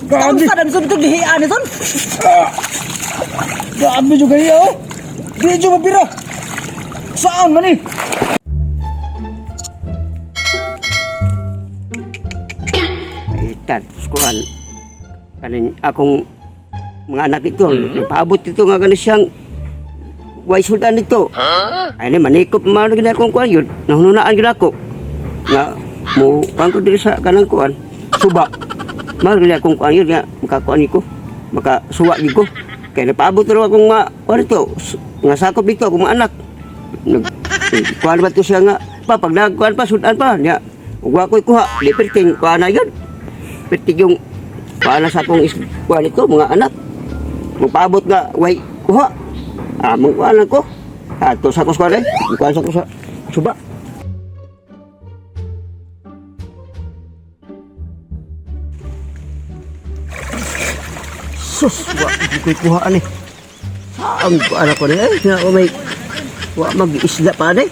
Grabe. Sa dami son itong dihian ni son. Grabe juga iya oh. Di jud mapira. Saan man eh? Itan, kuan. Kaning akong mga anak ito, paabot ito nga gani siyang way sultan nito. Ay ni manikop man gid akong kuan yun. Nahununaan gid ako. Nga mo kuan ko diri sa kanang kuan suba. Mao gid akong kuan yun nga makakuan ko. Makasuwa gid ko. Kay napaabot raw akong mga kuan ito, nga sakop dito akong mga anak. Nag kuan ba to siya nga pa pag nagkuan pa sudan pa nya. Ug wa ko'y kuha, di perting kuan na yun. Perting yung kuan na sa akong kuan ito mga anak. Magpaabot nga way kuha. Ah, mangkuan lang ko. Ato sa ko sa kuan eh. Mangkuan sa ko sa suba. Sus, wa di ko'y kuha ani. Ang kuan ako ni eh, nga may wa mag-isda pa ani.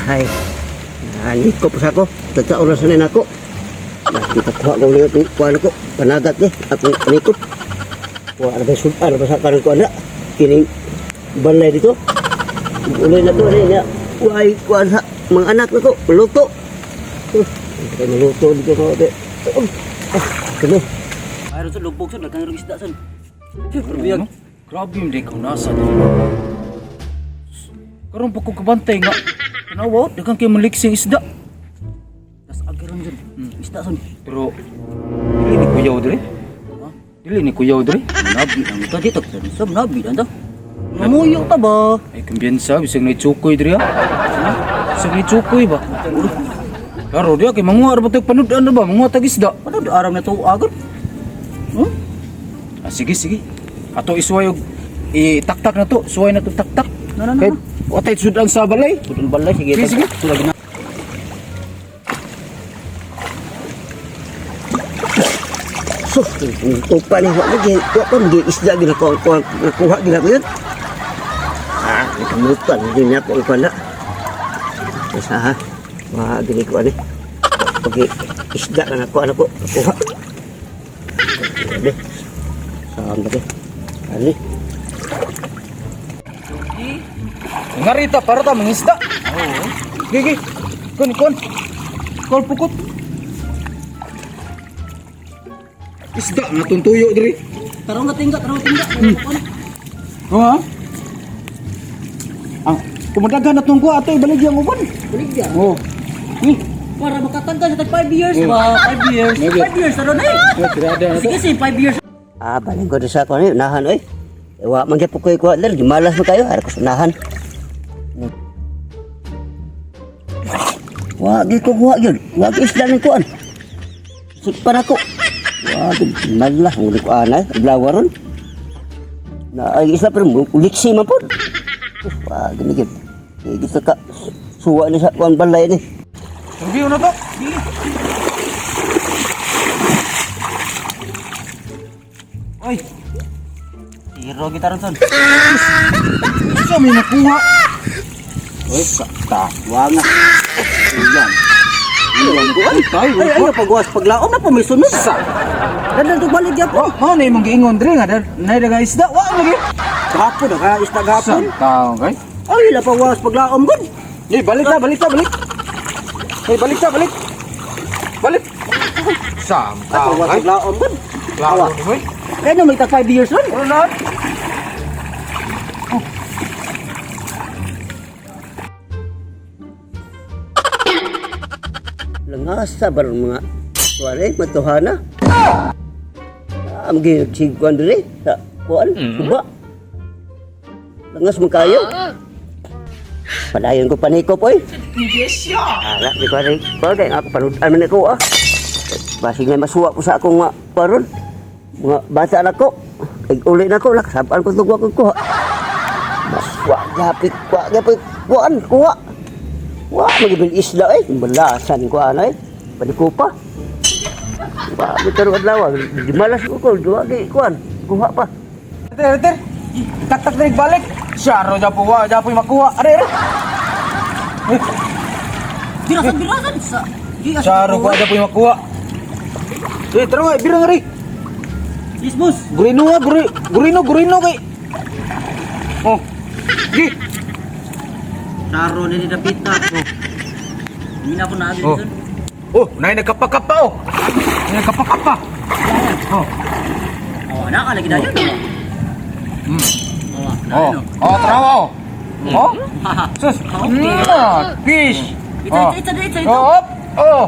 Ay. Ani ko pa sa ko. Tagka oras na nako. Nakita kuha ko ulit yung kuan ko. Panagat ni akong anikot. Wa ra ba sudan ba sa karon ko ana. Kining balay dito. Ulay na to ni niya. Way kuan sa mga anak nako luto. Kay maluto dito ko be. Oh, ah, kini. Ay son lubog son daghang isda son. Grabe, Grabe yung di ka nasa diri. Karon pa ko kabantay nga. Tanawa, daghang kay maliksing isda. Tas agiron son. Isda son. Pero dili ni kuyaw diri. Ha? Dili ni kuyaw diri. Nabi ang ito dito son. Son nabi dan to. Namuyo ta ba? Ay kumbiyansa bisag na tsukoy diri ha. Ha? Bisag na tsukoy ba? Klaro diya kay manguha ra ba tag panud-an ra ba? Manguha tag isda. Ano di aram na to agad? Hmm? Ah, sige sige. Ato isuway og itaktak na to, suway na to taktak. Na na na. Kay watay sudan sa balay. Putol balay sige. Sige, sige. Sulagi na. Sus, upa ni wa lagi. Wa pa gi isda gid ko ko nakuha gid ako yun. Ah, nakamutan din niya ko ang kuan na. Basta ha. Wa gid ko ani. Pag isda na nako anak ko nakuha. Ade. Saan ba Ani. Ngarita para ta mangisda. Oo. Gigi. Kon kon. Kol pukot. Isda nga tong tuyo diri. Tarong na tingga, tarong tingga. Ha? Ang kumadagan na tong kuha ato ibaligya ang uban. Baligya. Oh. Ni. Para makatanggal sa tag 5 years ba? 5 years. 5 years ano na eh. Tirada na to. Sige sige 5 years. Ah, balin ko sa ko ni unahan oy. Eh, wa man gyud ko kuha der, gimalas man kayo ara ko sa unahan. Wa gi ko kuha gyud. Wa gi isda ning kuan. Sikpan ako. Wa gi malas mo ni kuan ay, adlaw ron. Na ay isda pero uliksi man pud. Wa gi ni gyud. Di gid ka suwa ni sa kuan balay ni. Review na to. Oy. Zero kita ron son. Sa may nakuha. Oy, ta. Wa nga. Yan. Ay, tayo. Ay ay pagwas paglaom na po may sunod sa. Dandan to balik gyapon. Wa, mao na imong giingon diri nga na daga isda. Wa lagi. Gapon na ka isda gapon. Taong kay. Ay la pagwas paglaom gud. Hey, balik na, balik na, balik. Hey, balik na, balik. Balik. Sam, taong Pagwas kay. paglaom gud. Klaro ni boy. Kaya no may tag 5 years ron. Ano na? Langasa ba ron mga kuan eh, matuhana? Am gi sig kuan diri sa kuan suba. Langas man kayo. Padayon ko panikop oy. Ala di ko rin. Kuan kay ako panudan man ako ah. Basig na masuwa ko sa akong mga kuan ron. Mga bata na ko. Kay uli na ko nakasabaan ko tugwa ko kuha. Mas wa gapit wa gapit kuan kuha. Wa magibil isla eh. Balasan ko ano eh. Panikupa. Wa gitaro adlaw. Malas ko ko duwa gi kuan. Kuha pa. Ter, ter. Tak tak diri balik. Syaro japo wa, japo makuha. Are, are. Dirasan dirasan sa. Syaro ko japo makuha. Eh, tara nga, bira nga rin. Yes, boss. Gurino nga, gurino, gurino kay. Oh. Gi. Taro ni dapita. Oh. Hindi na ako na Oh. Oh, nay nagkapakapa oh. Nay nagkapakapa. Oh. Oh, ana ka lagi dayon. Oh, Oh. Oh, tara oh. Oh. Sus. Okay. Fish. Ito, ito, ito, ito, ito. Oh, up. Oh.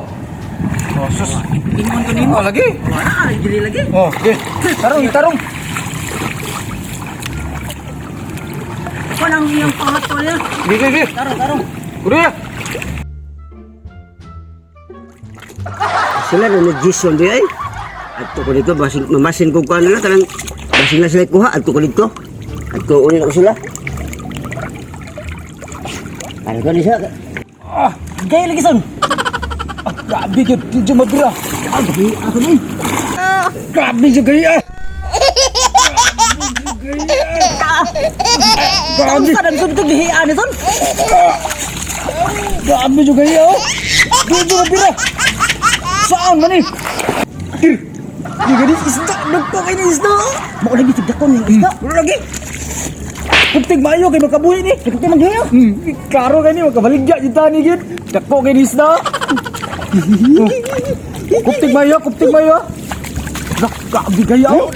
Oh, sus. Ingon ko nimo. Oh, lagi. Oh, ana ka lagi lagi. Oh, gi. Tarong, tarong. Walang iyang pangat ko niya. Gi, gi, gi. Tarong, tarong. Gurino. Sila na nag-Jason di ay. Adto ko dito, basing, mamasin ko kuha nila, talang basing na sila kuha, adto ko dito. Adto unin ako sila. Ano ko ni siya? Ah, Gay lagi son. ah, grabe gyud, medyo mabira. Ah, gabi ako ni. Grabe jud gaya. Grabe. Sa dan son gihian ni son. Grabe jud gaya oh. Medyo mabira. Saan man ni? Dir. Di gani isda, nagko kay ni isda. Mao lagi tigdakon ning isda. Wala lagi. Kuptig maayo kay makabuhi ni. Dagko maghiyo. Klaro kay ni makabaligya jud ta ni gid. Dako kay ni isda. Kuptig maayo, kuptig maayo. Rak, grabe gaya oh.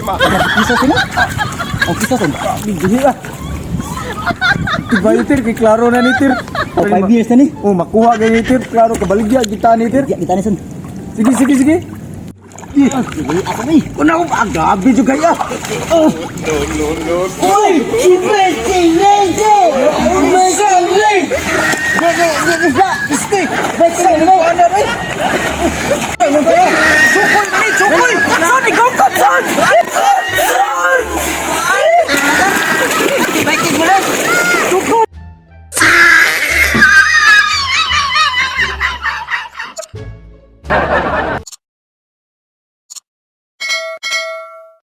Isa sila. Oh, isa son. Grabe gaya. Kuptig maayo tir kay klaro na ni tir. Oh, 5 years na ni. Oh, makuha kay ni tir. Klaro kabaligya jud ta ni tir. Diya kita ni son. Sige, sige, sige. Ih, Sige, ako ni. Una ko ah, grabe jud gaya. Oh. No, no, no. Uy, si Reggie! Sukoy ni, sukoy! Son, ikaw ka, son! Son! Sukoy!